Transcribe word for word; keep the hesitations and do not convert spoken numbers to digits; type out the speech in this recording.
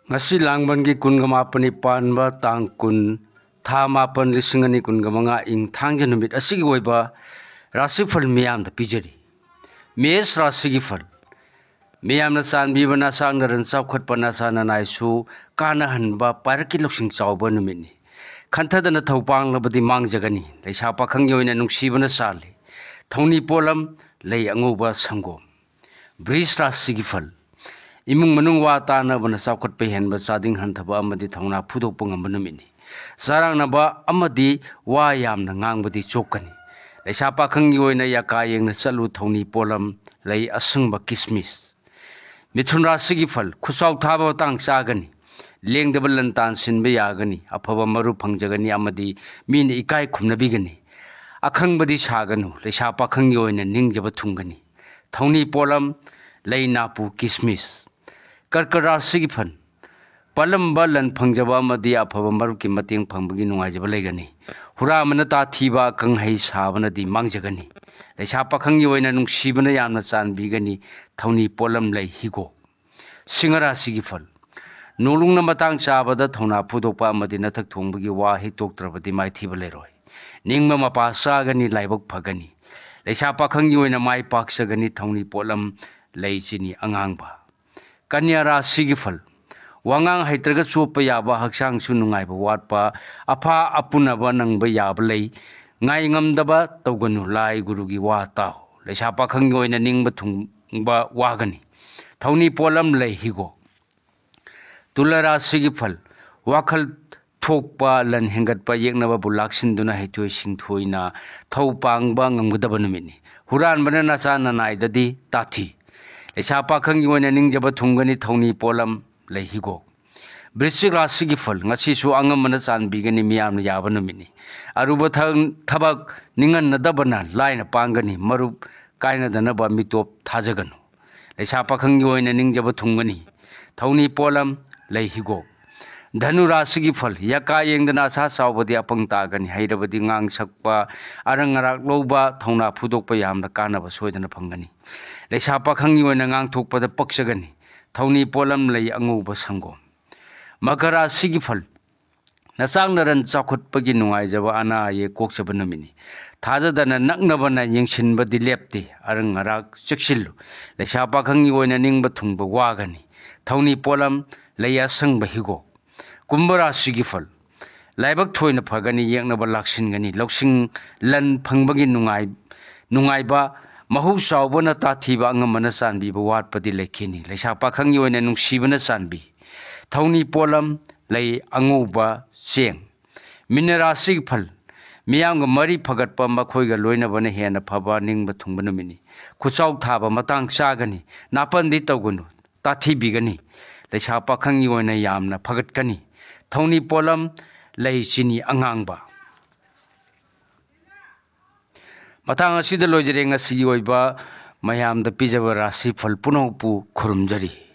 ꯉꯁꯤ ꯂꯥꯡꯕꯟꯒꯤ ꯀꯨꯟꯒ ꯃꯥꯄꯟꯅꯤ ꯄꯥꯟꯕ ꯇꯥꯡ ꯀꯨꯟ, ꯊꯥ ꯃꯥꯄꯟ, ꯂꯤꯁꯤꯡ ꯑꯅꯤ ꯀꯨꯟꯒ ꯃꯉꯥ, ꯏꯪ ꯊꯥꯡꯖ ꯅꯨꯃꯤꯠ ꯑꯁꯤꯒꯤ ꯑꯣꯏꯕ ꯔꯥꯁꯤꯐꯜ ꯃꯤꯌꯥꯝꯗ ꯄꯤꯖꯔꯤ꯫ ꯃꯦꯁ ꯔꯥꯁꯤꯒꯤ ꯐꯜ꯫ ꯃꯤꯌꯥꯝꯅ ꯆꯥꯟꯕꯤꯕ ꯅꯁꯥ ꯅꯔꯟ ꯆꯥꯎꯈꯠꯄ ꯅꯁꯥ ꯅꯅꯥꯏꯁꯨ ꯀꯥꯟꯅꯍꯟꯕ ꯄꯥꯏꯔꯛꯀꯤ ꯂꯧꯁꯤꯡ ꯆꯥꯎꯕ ꯅꯨꯃꯤꯠꯅꯤ꯫ ꯈꯟꯊꯗꯅ ꯊꯧ ꯄꯥꯡꯂꯕꯗꯤ ꯃꯥꯡꯖꯒꯅꯤ꯫ ꯂꯩꯁꯥ ꯄꯥꯈꯪꯒꯤ ꯑꯣꯏꯅ ꯅꯨꯡꯁꯤꯕꯅ ꯆꯥꯜꯂꯤ꯫ ꯊꯧꯅꯤ ꯄꯣꯠꯂꯝ ꯂꯩ ꯑꯉꯧꯕ ꯁꯪꯒꯣꯝ꯫ ꯕ꯭ꯔꯤꯖ ꯔꯥꯁꯤꯒꯤ ꯐꯜ꯫ ꯏꯃꯨꯡ ꯃꯅꯨꯡ ꯋꯥ ꯇꯥꯅꯕꯅ ꯆꯥꯎꯈꯠꯄ ꯍꯦꯟꯕ, ꯆꯥꯗꯤꯡ ꯍꯟꯊꯕ ꯑꯃꯗꯤ ꯊꯧꯅꯥ ꯐꯨꯗꯣꯛꯄ ꯉꯝꯕ ꯅꯨꯃꯤꯠꯅꯤ꯫ ꯆꯔꯥꯡꯅꯕ ꯑꯃꯗꯤ ꯋꯥ ꯌꯥꯝꯅ ꯉꯥꯡꯕꯗꯤ ꯆꯣꯛꯀꯅꯤ꯫ ꯂꯩꯁꯥ ꯄꯥꯈꯪꯒꯤ ꯑꯣꯏꯅ ꯌꯥꯀꯥ ꯌꯦꯡꯅ ꯆꯠꯂꯨ꯫ ꯊꯧꯅꯤ ꯄꯣꯠꯂꯝ ꯂꯩ ꯑꯁꯪꯕ ꯀꯤꯁꯃꯤꯁ꯫ ꯃꯤꯊꯨꯟ ꯔꯥꯁꯤꯒꯤ ꯐꯜ꯫ ꯈꯨꯠꯆꯥꯎ ꯊꯥꯕ ꯃꯇꯥꯡ ꯆꯥꯒꯅꯤ꯫ ꯂꯦꯡꯗꯕ ꯂꯟ ꯇꯥꯟ ꯁꯤꯟꯕ ꯌꯥꯒꯅꯤ꯫ ꯑꯐꯕ ꯃꯔꯨꯞ ꯐꯪꯖꯒꯅꯤ ꯑꯃꯗꯤ ꯃꯤꯅ ꯏꯀꯥꯏ ꯈꯨꯝꯅꯕꯤꯒꯅꯤ꯫ ꯑꯈꯪꯕꯗꯤ ꯁꯥꯒꯅꯨ꯫ ꯂꯩꯁꯥ ꯄꯥꯈꯪꯒꯤ ꯑꯣꯏꯅ ꯅꯤꯡꯖꯕ ꯊꯨꯡꯒꯅꯤ꯫ ꯊꯧꯅꯤ ꯄꯣꯠꯂꯝ ꯂꯩ ꯅꯥꯄꯨ ꯀꯤꯁꯃꯤꯁ꯫ ꯀꯔꯀ ꯔꯥꯁꯤꯒꯤ ꯐꯜ꯫ ꯄꯥꯜꯂꯝꯕ ꯂꯟ ꯐꯪꯖꯕ ꯑꯃꯗꯤ ꯑꯐꯕ ꯃꯔꯨꯞꯀꯤ ꯃꯇꯦꯡ ꯐꯪꯕꯒꯤ ꯅꯨꯡꯉꯥꯏꯖꯕ ꯂꯩꯒꯅꯤ꯫ ꯍꯨꯔꯥꯟꯕꯅ ꯇꯥꯊꯤꯕ ꯑꯈꯪ ꯑꯍꯩ ꯁꯥꯕꯅꯗꯤ ꯃꯥꯡꯖꯒꯅꯤ꯫ ꯂꯩꯁꯥ ꯄꯥꯈꯪꯒꯤ ꯑꯣꯏꯅ ꯅꯨꯡꯁꯤꯕꯅ ꯌꯥꯝꯅ ꯆꯥꯟꯕꯤꯒꯅꯤ꯫ ꯊꯧꯅꯤ ꯄꯣꯠꯂꯝ ꯂꯩ ꯍꯤꯒꯣꯛ꯫ ꯁꯤꯡꯍ ꯔꯥꯁꯤꯒꯤ ꯐꯜ꯫ ꯅꯣꯡꯂꯨꯡꯅ ꯃꯇꯥꯡ ꯆꯥꯕꯗ ꯊꯧꯅꯥ ꯐꯨꯗꯣꯛꯄ ꯑꯃꯗꯤ ꯅꯊꯛ ꯊꯣꯡꯕꯒꯤ ꯋꯥ ꯍꯦꯛ ꯇꯣꯛꯇ꯭ꯔꯕꯗꯤ ꯃꯥꯏꯊꯤꯕ ꯂꯩꯔꯣꯏ꯫ ꯅꯤꯡꯕ ꯃꯄꯥ ꯆꯥꯒꯅꯤ, ꯂꯥꯏꯕꯛ ꯐꯒꯅꯤ꯫ ꯂꯩꯁꯥ ꯄꯥꯈꯪꯒꯤ ꯑꯣꯏꯅ ꯃꯥꯏ ꯄꯥꯛꯆꯒꯅꯤ꯫ ꯊꯧꯅꯤ ꯄꯣꯠꯂꯝ ꯂꯩ ꯆꯤꯅꯤ ꯑꯉꯥꯡꯕ꯫ ꯀꯟꯌꯥ ꯔꯥꯁꯤꯒꯤ ꯐꯜ꯫ ꯋꯥꯉꯥꯡ ꯍꯩꯇ꯭ꯔꯒ ꯆꯣꯞꯄ ꯌꯥꯕ, ꯍꯛꯆꯥꯡꯁꯨ ꯅꯨꯡꯉꯥꯏꯕ ꯋꯥꯠꯄ, ꯑꯐꯥ ꯑꯄꯨꯅꯕ ꯅꯪꯕ ꯌꯥꯕ ꯂꯩ꯫ ꯉꯥꯏ ꯉꯝꯗꯕ ꯇꯧꯒꯅꯨ, ꯂꯥꯏ ꯒꯨꯔꯨꯒꯤ ꯋꯥ ꯇꯥꯎ꯫ ꯂꯩꯁꯥ ꯄꯥꯈꯪꯒꯤ ꯑꯣꯏꯅ ꯅꯤꯡꯕ ꯊꯨꯡꯕ ꯋꯥꯒꯅꯤ꯫ ꯊꯧꯅꯤ ꯄꯣꯠꯂꯝ ꯂꯩ ꯍꯤꯒꯣꯛ꯫ ꯇꯨꯂꯥ ꯔꯥꯁꯤꯒꯤ ꯐꯜ꯫ ꯋꯥꯈꯜ ꯊꯣꯛꯄ, ꯂꯟ ꯍꯦꯟꯒꯠꯄ, ꯌꯦꯛꯅꯕꯕꯨ ꯂꯥꯛꯁꯤꯟꯗꯨꯅ ꯍꯩꯊꯣꯏ ꯁꯤꯡꯊꯣꯏꯅ ꯊꯧ ꯄꯥꯡꯕ ꯉꯝꯒꯗꯕ ꯅꯨꯃꯤꯠꯅꯤ꯫ ꯍꯨꯔꯥꯟꯕꯅ ꯅꯆꯥ ꯅꯅꯥꯏꯗꯗꯤ ꯇꯥꯊꯤ꯫ ꯂꯩꯁꯥ ꯄꯥꯈꯪꯒꯤ ꯑꯣꯏꯅ ꯅꯤꯡꯖꯕ ꯊꯨꯡꯒꯅꯤ꯫ ꯊꯧꯅꯤ ꯄꯣꯠꯂꯝ ꯂꯩ ꯍꯤꯒꯣꯛ꯫ ꯕ꯭ꯔꯤꯁꯆꯤꯛ ꯔꯥꯁꯤꯒꯤ ꯐꯜ꯫ ꯉꯁꯤꯁꯨ ꯑꯉꯝꯕꯅ ꯆꯥꯟꯕꯤꯒꯅꯤ꯫ ꯃꯤꯌꯥꯝꯅ ꯌꯥꯕ ꯅꯨꯃꯤꯠꯅꯤ꯫ ꯑꯔꯨꯕ ꯊ-, ꯊꯕꯛ ꯅꯤꯡꯍꯟꯅꯗꯕꯅ ꯂꯥꯏꯅ ꯄꯥꯡꯒꯅꯤ꯫ ꯃꯔꯨꯞ ꯀꯥꯏꯅꯗꯅꯕ ꯃꯤꯇꯣꯞ ꯊꯥꯖꯒꯅꯨ꯫ ꯂꯩꯁꯥ ꯄꯥꯈꯪꯒꯤ ꯑꯣꯏꯅ ꯅꯤꯡꯖꯕ ꯊꯨꯡꯒꯅꯤ꯫ ꯊꯧꯅꯤ ꯄꯣꯠꯂꯝ ꯂꯩ ꯍꯤꯒꯣꯛ꯫ ꯙꯅꯨ ꯔꯥꯁꯤꯒꯤ ꯐꯜ꯫ ꯌꯀꯥ ꯌꯦꯡꯗꯅ ꯑꯁꯥ ꯆꯥꯎꯕꯗꯤ ꯑꯄꯪ ꯇꯥꯒꯅꯤ꯫ ꯍꯩꯔꯕꯗꯤ ꯉꯥꯡ ꯁꯛꯄ, ꯑꯔꯪ ꯑꯔꯥꯛ ꯂꯧꯕ, ꯊꯧꯅꯥ ꯐꯨꯗꯣꯛꯄ ꯌꯥꯝꯅ ꯀꯥꯟꯅꯕ ꯁꯣꯏꯗꯅ ꯐꯪꯒꯅꯤ꯫ ꯂꯩꯁꯥ ꯄꯥꯈꯪꯒꯤ ꯑꯣꯏꯅ ꯉꯥꯡꯊꯣꯛꯄꯗ ꯄꯛꯆꯒꯅꯤ꯫ ꯊꯧꯅꯤ ꯄꯣꯠꯂꯝ ꯂꯩ ꯑꯉꯧꯕ ꯁꯪꯒꯣꯝ꯫ ꯃꯀꯔ ꯔꯥꯁꯤꯒꯤ ꯐꯜ꯫ ꯅꯆꯥꯛ ꯅꯔꯟ ꯆꯥꯎꯈꯠꯄꯒꯤ ꯅꯨꯡꯉꯥꯏꯖꯕ, ꯑꯅꯥ ꯑꯌꯦꯛ ꯀꯣꯛꯆꯕ ꯅꯨꯃꯤꯠꯅꯤ꯫ ꯊꯥꯖꯗꯅ ꯅꯛꯅꯕꯅ ꯌꯦꯡꯁꯤꯟꯕꯗꯤ ꯂꯦꯞꯇꯦ꯫ ꯑꯔꯪ ꯑꯔꯥꯛ ꯆꯦꯛꯁꯤꯜꯂꯨ꯫ ꯂꯩꯁꯥ ꯄꯥꯈꯪꯒꯤ ꯑꯣꯏꯅ ꯅꯤꯡꯕ ꯊꯨꯡꯕ ꯋꯥꯒꯅꯤ꯫ ꯊꯧꯅꯤ ꯄꯣꯠꯂꯝ, ꯂꯩ ꯑꯁꯪꯕ ꯍꯤꯒꯣꯛ꯫ ꯀꯨꯝꯚ ꯔꯥꯁꯤꯒꯤ ꯐꯜ꯫ ꯂꯥꯏꯕꯛ ꯊꯣꯏꯅ ꯐꯒꯅꯤ, ꯌꯦꯛꯅꯕ ꯂꯥꯛꯁꯤꯟꯒꯅꯤ꯫ ꯂꯧꯁꯤꯡ ꯂꯟ ꯐꯪꯕꯒꯤ ꯅꯨꯡꯉꯥꯏ-, ꯅꯨꯡꯉꯥꯏꯕ, ꯃꯍꯧ ꯆꯥꯎꯕꯅ ꯇꯥꯊꯤꯕ, ꯑꯉꯝꯕꯅ ꯆꯥꯟꯕꯤꯕ ꯋꯥꯠꯄꯗꯤ ꯂꯩꯈꯤꯅꯤ꯫ ꯂꯩꯁꯥ ꯄꯥꯈꯪꯒꯤ ꯑꯣꯏꯅ ꯅꯨꯡꯁꯤꯕꯅ ꯆꯥꯟꯕꯤ꯫ ꯊꯧꯅꯤ ꯄꯣꯠꯂꯝ, ꯂꯩ ꯑꯉꯧꯕ, ꯆꯦꯡ꯫ ꯃꯤꯅ ꯔꯥꯁꯤꯒꯤ ꯐꯜ꯫ ꯃꯤꯌꯥꯝꯒ ꯃꯔꯤ ꯐꯒꯠꯄ, ꯃꯈꯣꯏꯒ ꯂꯣꯏꯅꯕꯅ ꯍꯦꯟꯅ ꯐꯕ, ꯅꯤꯡꯕ ꯊꯨꯡꯕ ꯅꯨꯃꯤꯠꯅꯤ꯫ ꯈꯨꯆꯥꯎ ꯊꯥꯕ ꯃꯇꯥꯡ ꯆꯥꯒꯅꯤ꯫ ꯅꯥꯄꯟꯗꯤ ꯇꯧꯒꯅꯨ, ꯇꯥꯊꯤꯕꯤꯒꯅꯤ꯫ ꯂꯩꯁꯥ ꯄꯥꯈꯪꯒꯤ ꯑꯣꯏꯅ ꯌꯥꯝꯅ ꯐꯒꯠꯀꯅꯤ꯫ ꯊꯧꯅꯤ ꯄꯣꯠꯂꯝ, ꯂꯩ ꯆꯤꯅꯤ ꯑꯉꯥꯡꯕ꯫ ꯃꯇꯥꯡ ꯑꯁꯤꯗ ꯂꯣꯏꯖꯔꯦ ꯉꯁꯤꯒꯤ ꯑꯣꯏꯕ ꯃꯌꯥꯝꯗ ꯄꯤꯖꯕ ꯔꯥꯁꯤꯐꯜ ꯄꯨꯝꯅꯃꯛꯄꯨ ꯈꯨꯔꯨꯝꯖꯔꯤ꯫